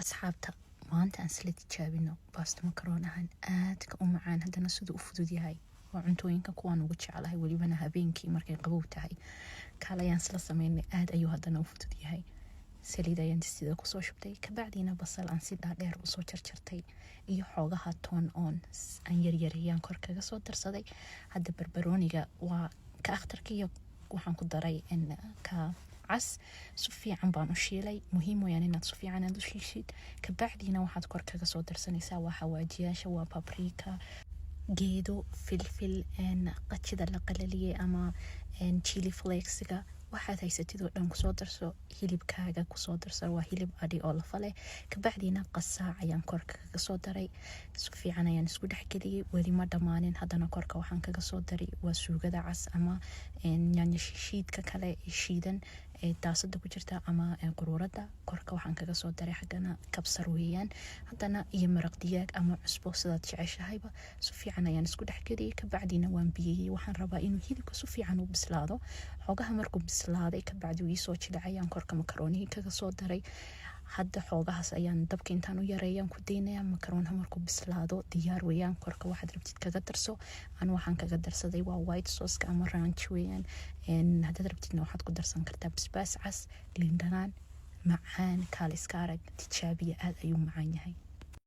Asxaabta, maanta aan isla tijaabino baasto makaroon ahaan aadka u macaan, haddana siduu u fudud yahay. Waa cuntooyinka kuwaan ugu jeclahay, welibana habeenkii markay qabow tahay. Kaalayaan isla sameynay. Aad ayuu haddana u fudud yahay. Saliid ayaan sida kusoo shubtay, kabacdiina basal aan si dhaadheer usoo jarjartay iyo xoogaha toon oon aan yaryareeyaan kor kaga soo darsaday. Hadda barbarooniga waa ka akhdarka iyo waxaan ku daray ka cas. Si fiican baan u shiilay. Muhiim weyaan inaad si fiican aad u shiishid. Kabacdiina waxaad kor kaga soo darsanaysaa waa xawaajiyaasha, waa paprika, geedo filfil, qajida la qalaliyey ama chili flakesiga. Waxaad haysatid oo dhan kusoo darso. Hilibkaaga kusoo darso, waa hilib adhi oo lafa leh. Kabacdiina qasaac ayaan korka kaga soo daray. Si fiican ayaan isku dhexgeliyey. Weli ma dhammaanin. Haddana korka waxaan kaga soo daray waa suugada cas ama yaanyo shiidka kale shiidan ee daasada ku jirta ama quruurada. Korka waxaan kaga soo daray xaggana kabsar weeyaan haddana iyo maraq digaag ama cusbo, sidaad jeceshahayba. Si fiican ayaan isku dhexgeliyey. Kabacdiina waan biyeeyey. Waxaan rabaa inuu hilibka si fiican u bislaado. Xoogaha markuu bislaaday kabacdi uu iisoo jilicay ayaan korka makaroonihii kaga soo daray. Hadda xoogahaas ayaan dabka intaan u yareeyaan ku daynaya. Makaroonha markuu bislaado diyaar weeyaan. Korka waxaad rabtid kaga darso. Anu waxaan kaga darsaday waa white sauceka ama ranch weeyaan. Haddaad rabtidna waxaad ku darsan kartaa basbaas cas, liin dhanaan macaan. Kaaliska arag, tijaabiya, aada ayuu macaan yahay.